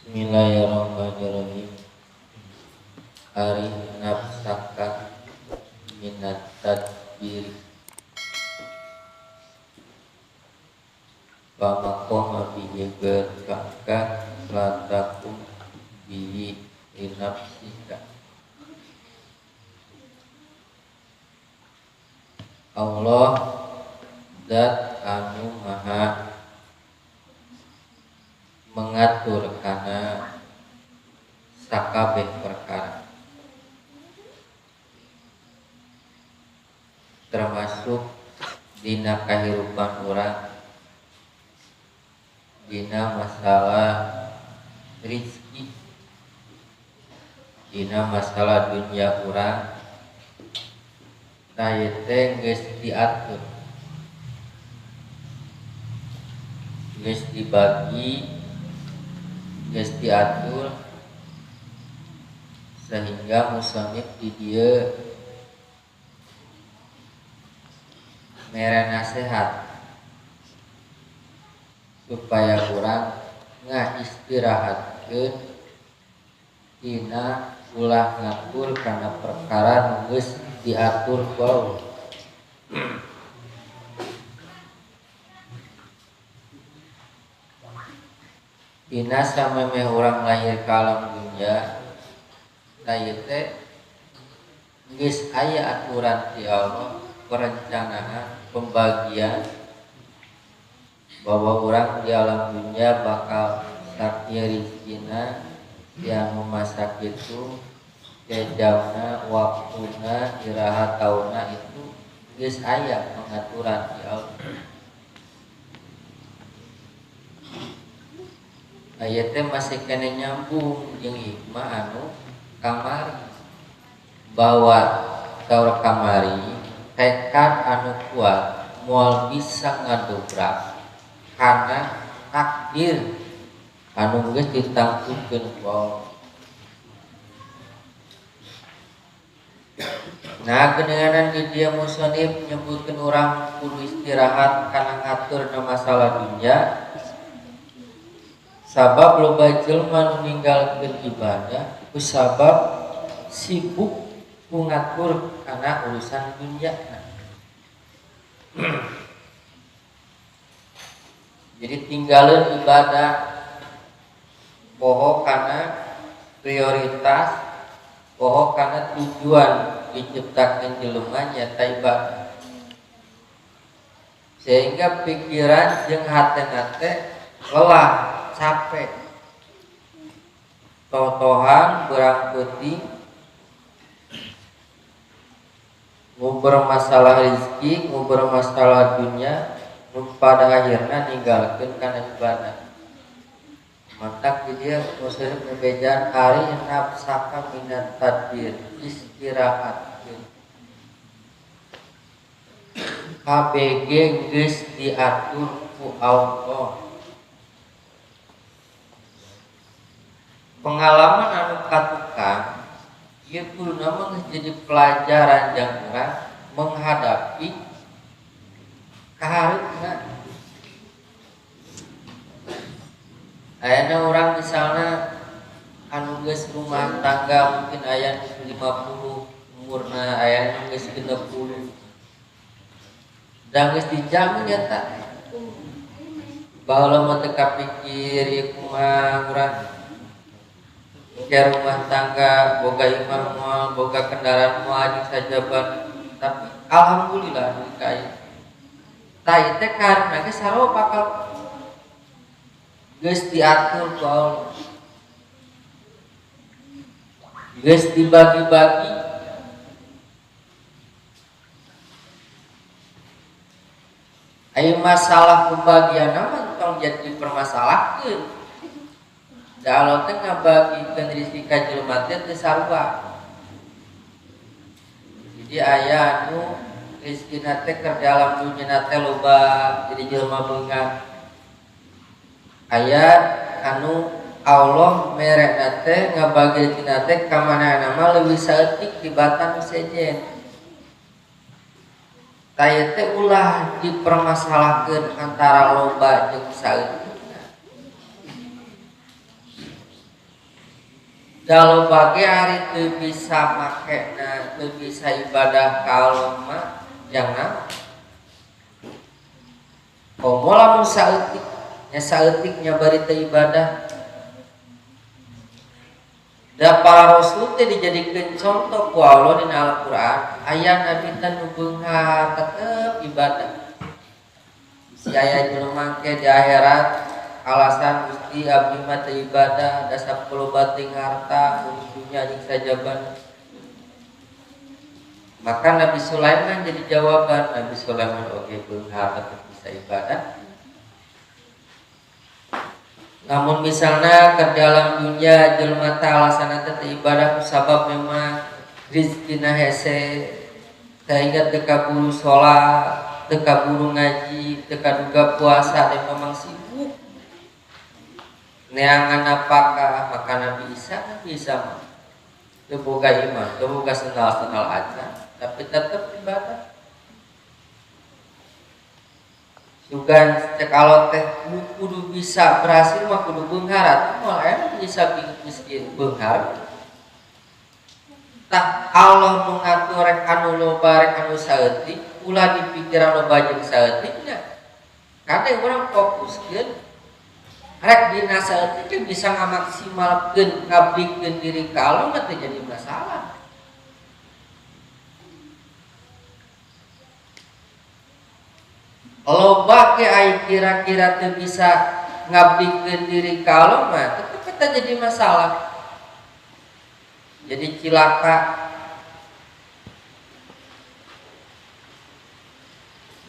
Bismillahirrahmanirrahim. Arih nafsaka minat tadbir pamaqoma bihi berkaka latakum bihi linafsika. Allah zat anu maha mengatur kana sakabeh perkara, termasuk dina kahirupan urang, dina masalah rizki, dina masalah dunia urang. Nah ieu teh geus diatur, geus dibagi, geus diatur, sehingga musannif di dieu mere nasihat supaya urang ngaistirahatkeun dina ulah ngatur kana perkara nu geus diatur ku Allah. Dina samemeh urang lahir ka alam dunya, tah ieu teh geus aya aturan ti Allah, perencanaan, pembagian bahwa urang di alam dunia bakal sakieu rizkina, yang memasak itu jamna, waktuna, iraha tauna itu geus aya pengaturan ti Allah. Aya teh masih kena nyambung jeung hikmah anu kamari, bahwa saur kamari tekad anu kuat moal bisa ngadobrak karena takdir anu geus ditangtukeun ku Allah. Nah, kedengaran di dia musonif nyebutkeun urang kudu istirahat kana ngatur na masalah dunia. Sabab loba jelema nu ninggalkeun ibadah kusabab sibuk ku ngatur kana urusan dunia. Jadi tinggalin ibadah poho kana prioritas, poho kana tujuan diciptakan jelema nyata ibadah. Sehingga pikiran jeung hatena teh lelah, capek, totohan berang peuting, nguber masalah rezeki, nguber masalah dunia, pada akhirnya ninggalkeun kana ibadah. Matak di dia muslim ngebejan hari nafsaka minat tadbir, istirahat. KBG geus diatur ku Allah. Pengalaman anu katukang ieu kuduna mah geus jadi pelajaran jang urang menghadapi kahareupna. Ayana urang misalna anu geus rumah tangga mungkin aya nu 50 umurna, aya nu geus 60. Da geus dijamin eta. Baheula mah teu kapikir ieu kumaha urang ke rumah tangga, boga imah moal, boga kendaraan moal jeung sajaban. Tapi alhamdulillah nu ka ieu. Tah ieu teh karena geus sarua bakal geus diatur ku Allah. Geus dibagi-bagi. Aya masalah pembagian mah tong jadi dipermasalahkeun. Da Allah teh ngabagikeun rezeki ka jelema teh teu sarua. Jadi aya anu rezekina teh keur dalam dunya teh loba jadi jelema beunghar. Aya anu Allah merena teh ngabagi rezekina teh ka manehna mah leuwih saeutik tibatan nu sejen. Tah ieu teh ulah dipermasalahkeun antara loba jeung saeutik. Da loba ge ari teu bisa makena, teu bisa ibadah ka Allah mah jangan. Komo lamun saeutik, nya saeutik nya bari teu ibadah. Da para rasul teh dijadikeun contoh ku Allah dina Al-Qur'an, aya nabi teh nu beunghar tetep ibadah. Si aya jelema ke di akhirat alasan Gusti abdi mah teu ibadah da 10 bating harta urus dunya jeung sajabana. Maka Nabi Sulaiman jadi jawaban, Nabi Sulaiman oge beunghar tetep bisa ibadah. Namun misalnya ke dalam dunia jelema teh alasanna teh teu ibadah kusabab memang rizkina hese sehingga teu kaburu salat, teu kaburu ngaji, teu kaduga puasa dan memang sibuk neangan apakah maka Nabi Isa kan bisa mah teu boga iman, teu boga sendal-sendal aja, tapi tetep ibadah. Sugan cek Allah teh kudu bisa berhasil mah kudu beunghar atuh moal aya bisa miskin beunghar. Tah Allah nu ngatur rek anu loba rek anu saeutik ulah dipikiran loba jeung saeutikna. Kade urang fokuskeun rek dina saeutik teh bisa ngamaksimalkeun ngabdikeun diri ka Allah mah teu jadi masalah. Loba ke ai kira-kira teu bisa ngabdikeun diri ka Allah mah tetep eta jadi masalah. Jadi cilaka.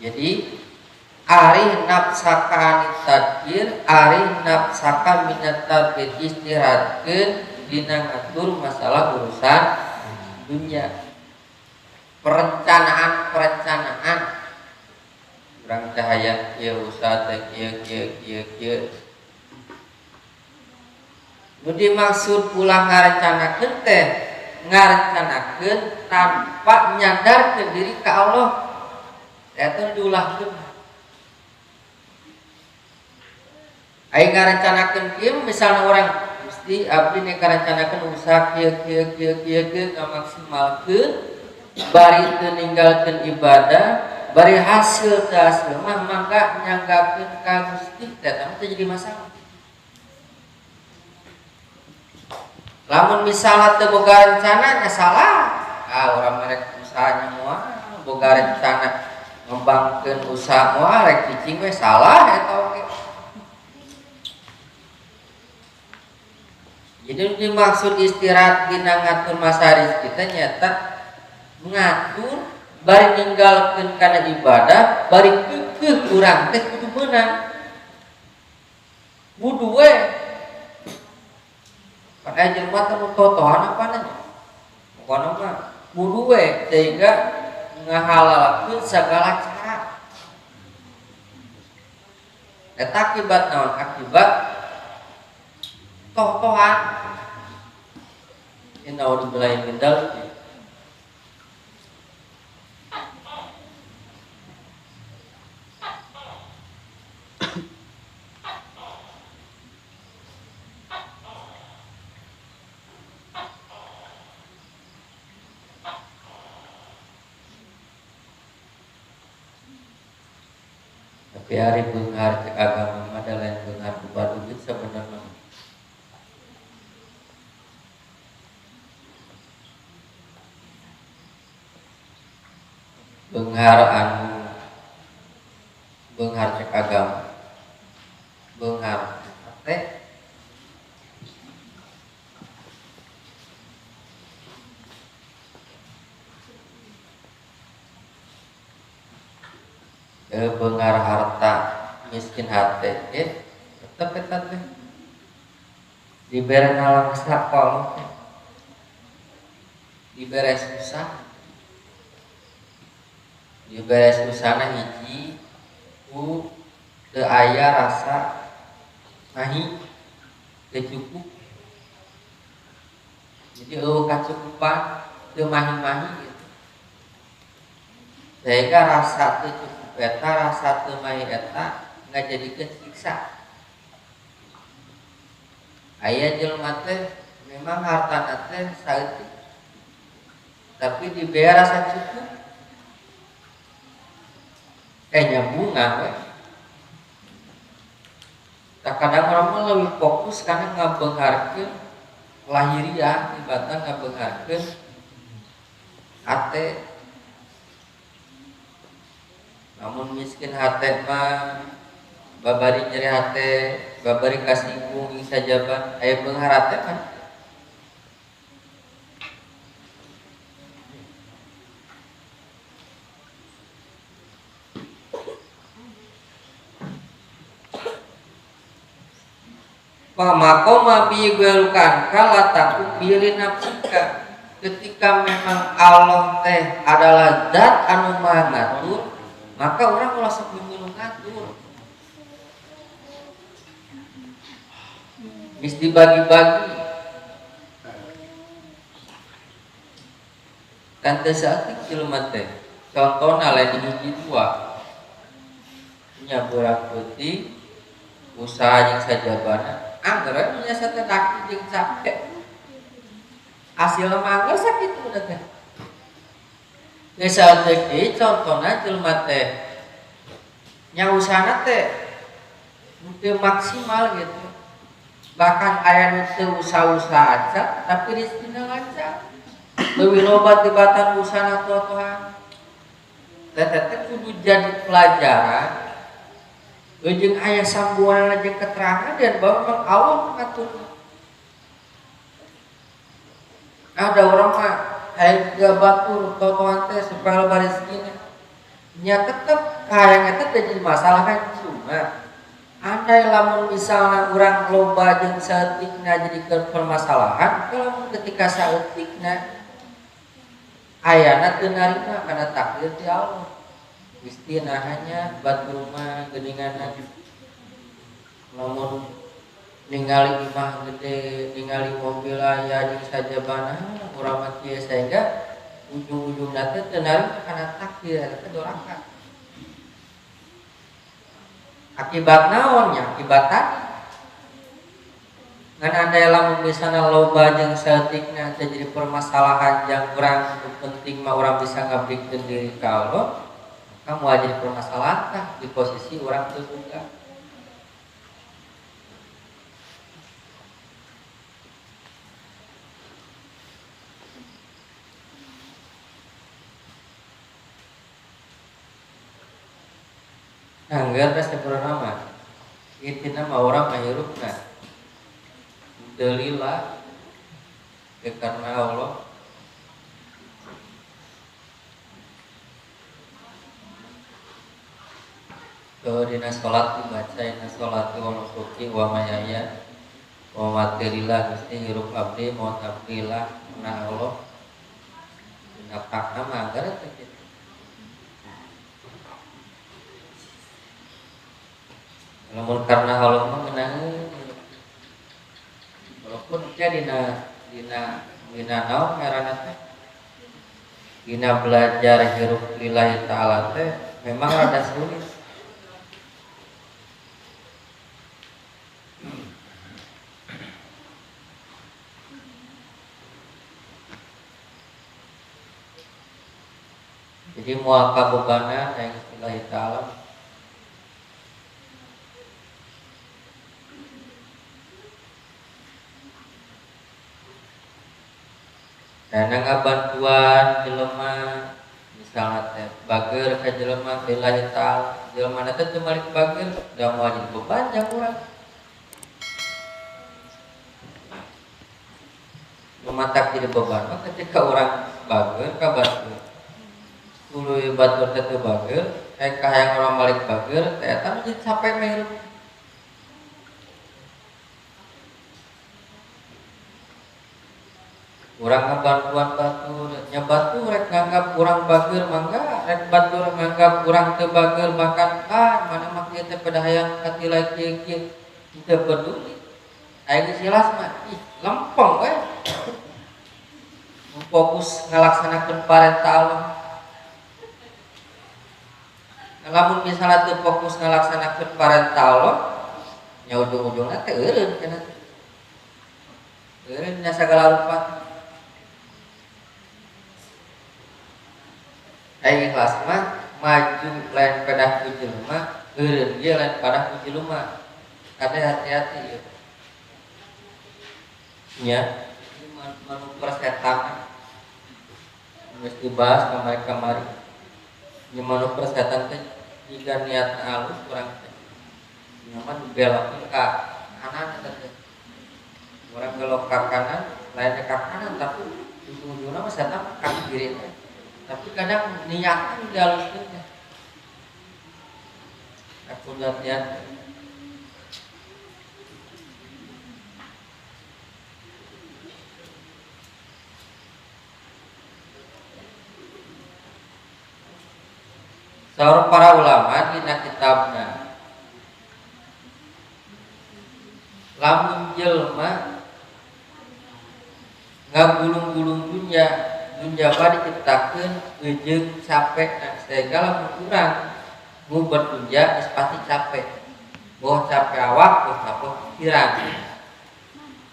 Jadi ari nafsaka anit tadbir, ari nafsaka minat tadbir, istirahatkeun dina ngatur masalah urusan dunia. Perencanaan-perencanaan urang teh hayang kieu usaha teh kieu kieu kieu kieu. Nu dimaksud ulah ngarencanakeun teh ngarencanakeun tanpa nyadarkeun diri ka Allah. Eta diulahkeun. Ai ngarencanakeun kieu misalna urang Gusti abdi nek ngarencanakeun usaha kieu kieu kieu kieu kieu ngamaksimalkeun bari teu ninggalkeun ibadah bari hasil teu hasil mah mangga nyanggakeun ka Gusti eta mah teu jadi masalah. Lamun misalna teu boga rencana nya salah. Ah urang merek usahanya moal boga rencana ngembangkeun usaha moal rek cicing we salah eta oge. Jadi dimaksud istirahat dina ngatur masa rezeki teh nyaeta ngatur bari ninggalkeun kana ibadah bari keukeuh urang teh kudu meunang. Kudu we. Pan aya jelema teh nu totohan apa nanya? Pokona mah kudu we sehingga ngahalalkeun segala cara. Eta akibat naon? Akibat toh-tohan. Innauzubillahi min dzalik. Tapi hari beunghar cek agama mah da lain beunghar ku baduit sebenarnya. Beunghar anu beunghar cek agama beunghar teh beunghar harta miskin hate tetep eta teh dibere nalangsa ku Allah teh dibere susah dibere susahna hiji ku teu aya rasa mahi teu cukup jadi eueuh kacukupan teu mahi-mahi gitu sehingga rasa teu cukup eta rasa teu mahi eta ngajadikeun siksa. Aya jelema teh Memang hartana teh saeutik tapi dibere rasa cukup. Nya bunga we. Tak kadang orang mah leuwih fokus karena ngabeungharkeun lahiriah tibatan ngabeungharkeun hate. Namun miskin hate mah babari nyeri hate, babari kasinggung sajaban aya beunghar hate mah. Pamakoma bi guelukan kala taku bilin nafsika. Ketika memang Allah teh adalah zat anu maha ngatur, maka orang ulah sok milu ngatur. Geus dibagi-bagi. Kan teu saeutik jelema teh. Contona lain hiji dua. Nya beurang peuting usaha jeung sajabana. Angger we nya teh daki jeung capek. Hasilna mah angger sakitu udah teh. Geus saeutik deui contona jelema teh nya usahana teh teu maksimal gitu. Bahkan aya nu teu usaha-usaha acan tapi rezekina lancar. Leuwih loba tibatan usahana totohan. Teh teh kudu jadi pelajaran. Jeung aya sambungan jeung keterangan dan bahwa memang Allah mengatur. Ada orang mah aya juga batur totohan teh supaya loba rezekina. Nya tetep hayang eta teh jadi masalah kan cuma andai lamun misalna urang loba jeung saeutikna jadi permasalahan, lamun ketika saeutikna ayana teu narima kana takdir ti Allah. Gusti nahanya batur mah geuninganna. Lamun ningali imah gede, ningali mobil aya jeung sajabana urang mah kieu sehingga ujung-ujungna teh teu narima kana takdir eta teh doraka. Akibat naon nya? Akibat tadi. Ngan andai lamun misalna loba jeung saeutikna teh jadi permasalahan yang kurang penting mah urang bisa ngabdikeun diri ka Allah, maka moal jadi permasalahan tah di posisi urang teu boga. Anggar teh sampurna mah. Intina mah urang mah hirupna teu lila teu karena Allah. Tuh dina salat dibaca dina salat wa nusuki wa mayaya wa mati lillah Gusti hirup abdi maut abdi lah karena Allah. Dina pakna mah anggar teh kitu. Lamun karena Allah mah ngeunaheun. Walaupun nya dina dina dina naon ngaranna teh? Dina belajar hirup lillahi ta'ala teh memang rada sulit. Jadi moal kabebana aya lillahi ta'ala. Dana ngabantuan jelema misalna teh bager ka jelema lillahi ta'ala, jelema teh teu malik bager da moal jadi beban jang urang. Lumatak jadi beban mah ketika urang bager ka batur. Tuluy batur teh teu bager, kahayang urang malik bager teh eta mah jadi capek mah hirup. Urang ngabantuan batur, nya batur rek nganggap urang bager mangga, rek batur nganggap urang teu bager bahkan ah mana mah kieu teh pada hayang katilai kieu kieu teu peduli. Aya geus jelas mah ih lempeng we. Fokus ngalaksanakeun parentah Allah. Lamun misalnya teu fokus ngalaksanakeun parentah Allah, nya ujung-ujungna teh eureun kana. Eureun nya sagala rupa. Ai ikhlas mah maju lain pedah ku jelema, eureun ge lain padah ku jelema. Kade hati-hati ieu. Nya, manu persetan geus dibahas kamari-kamari. Nya manu persetan teh jika niat alus urang teh. Nya mah dibelokkeun ka kanan eta teh. Urang belok ka kanan, lain ka kanan tapi ujung-ujungna mah setan ka kiri teh. Tapi kadang niatnya dihaluskeun teh. Aku niat. Saur para ulama dina kitabna lamun jelema ngagulung-gulung dunya, dunya mah diciptakeun eujeung capek, nah, sehingga lamun urang nguber dunya geus pasti capek. Boh capek awak, boh capek pikiran.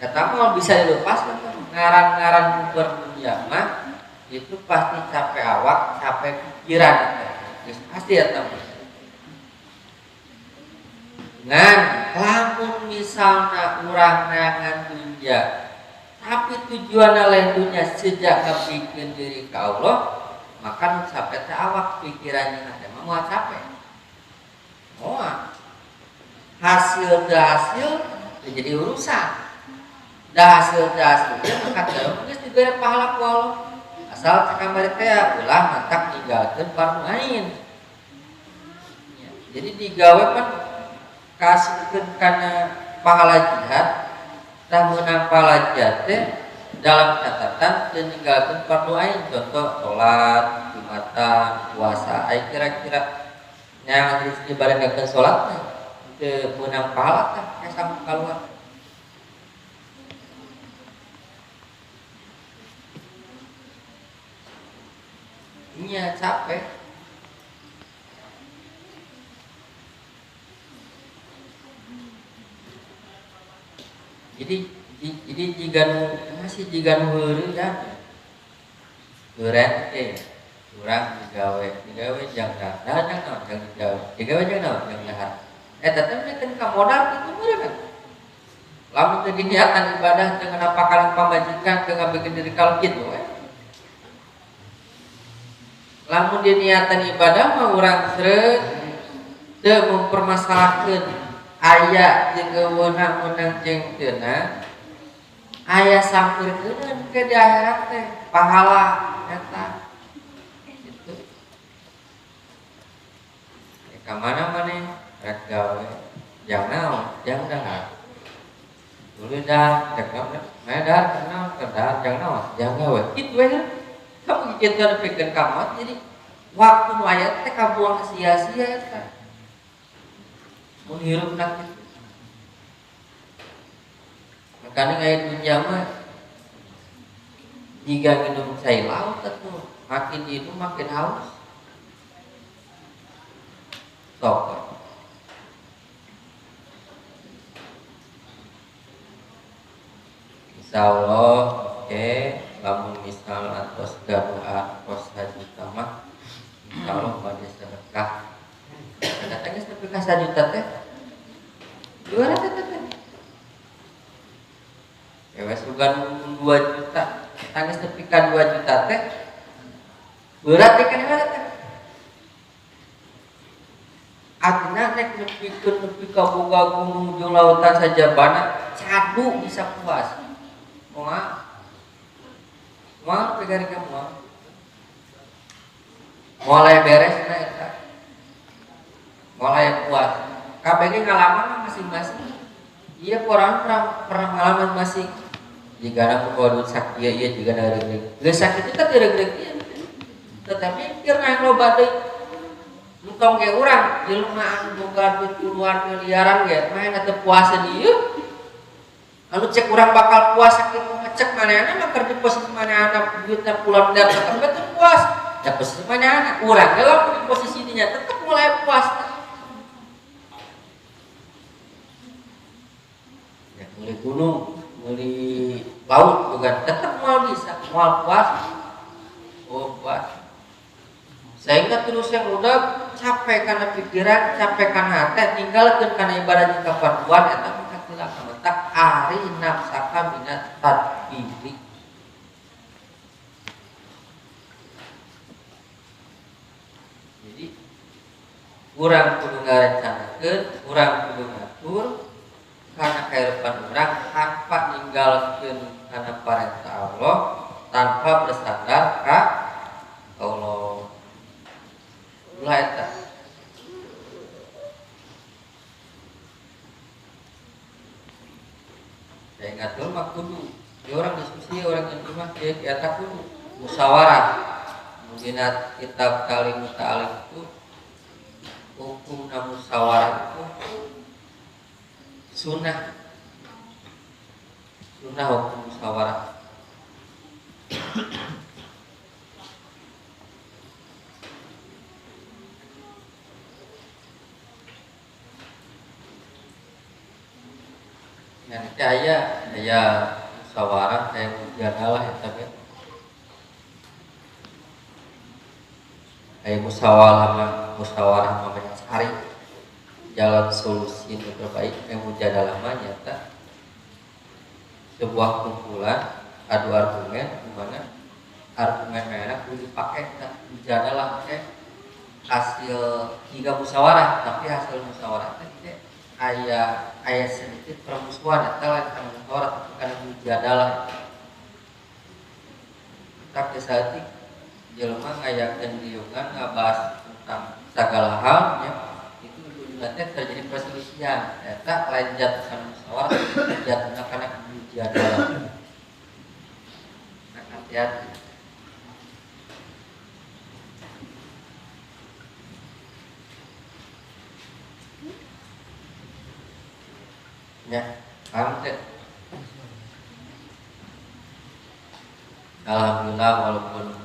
Eta mah bisa dilepaskan kan ngaran-ngaran nguber dunya mah itu pasti capek awak, capek pikiran. Geus pasti eta mah. Ngan lamun misalna urang neangan dunya tapi tujuanna lain dunya sejak ngabdikeun diri ka Allah, maka nu capek teh awak pikirannya teh mah moal capek. Moal. Hasil teu hasil teu jadi urusan. Da hasil teu hasil teh maka teu geus dibere pahala ku Allah. Asal cek kamari teh ulah mantak ninggalkeun fardu ain. Ya, jadi digawe pan kasihkeun kana pahala jihad, tah meunang pahala jihad teh dalam catatan teu ninggalkeun fardu ain, contoh salat, jumatan, puasa, ai kira-kira nyangan rezeki bareng ninggalkeun salat teh teu meunang pahala tah kayak sanggup kaluar. Nya capek. Jadi jika nu masih jika nu heureuy ya. Heureun teh urang digawe jang dahar, jang naon, jang digawe. Digawe jang naon, jang dahar. Eta teh meukeun ka modal kitu meureun kan. Lamun teu diniatan ibadah teu nganapakan pamajikan teu ngabikeun diri kalau kitu we. Lamun diniatan ibadah mah urang sreut teu mempermasalahkeun aya jeung euweunang meunang jeung teuna aya sampurkeun ke di akhirat teh pahala eta gitu. Ka mana maneh rek gawe jang naon jang dahar dulu dah rek naon meh dahar naon dahar jang naon jang gawe kitu we. Kamu kitu kan pikeun ka maot jadi waktu nu aya teh kabuang sia-sia eta. Mun hirupna kitu. Makanya aya dunya mah jika minum cai laut atuh makin minum makin haus. Sok. Insyaallah oke lamun misal atos gaduh atos sajuta mah insyaallah bade sedekah. Eta teh geus nepi ka sajuta teh. 200 teh. Ewe sugan 2 juta, tangis nepi ka 2 juta teh. Berat teh kan mana teh? Artinya nek nepikeun nepi ka boga gunung jeung lautan sajabana cadu bisa puas. Moal. Moal pegari ka moal. Mulai beres na eta. Mulai puas. Kabeh ge ngalaman masing-masing. Iya orang pernah ngalaman masing. Jika ada kudu sakieu ieu jiga ada regreg. Geus sakitu teh teu regreg ieu. Tetapi keur nang loba deui. Entong ge urang jelema anu boga duit puluhan miliaran ge mah teu puaseun ieu. Anu cek urang bakal puas sakitu mah cek manehna mah keur di posisi manehna duitna puluhan miliar tetep teu puas. Da posisi manehna urang ge lamun di posisi dinya tetep mulai puas. Ya mulai gunung, Meuli laut bukan tetap moal bisa, moal puas. Oh puas. Sehingga terus yang udah capek karena pikiran, capek karena hati, tinggalkan karena ibadah jeung kaparduan eta mah katilaka matak ari nafsaka minat tadbiri. Jadi urang kudu ngarencanakeun, urang kudu ngatur karena kehidupan urang tanpa ninggalkeun kana parentah Allah, tanpa bersandar ka Allah. Ulah eta. Saya ngatur mah kudu. Dia orang diskusi, orang yang mah dia eta kudu musyawarah. Mungkin kitab Ta'lim Muta'alim itu hukum musyawarah itu sunnah. Sunnah hukum musyawarah. Nanti aya musyawarah kayak mujadalah ya tapi kayak musyawarah mencari jalan solusi yang terbaik. Kayak mujadalah mah nyata sebuah kumpulan adu argumen di mana argumen mereka kudu dipakai nah mujadalah teh hasil tiga musyawarah tapi hasil musyawarah teh aya sedikit permusuhan eta lain kana musyawarah tapi kana mujadalah. Tapi saat ini jelema ngayakeun diungan ngabahas tentang segala hal nya itu ujung-ujungna teh terjadi perselisihan eta lain jatuh kana musyawarah jatuhna kana mujadalah. Nah, hati-hati. Ya, paham teh? Alhamdulillah walaupun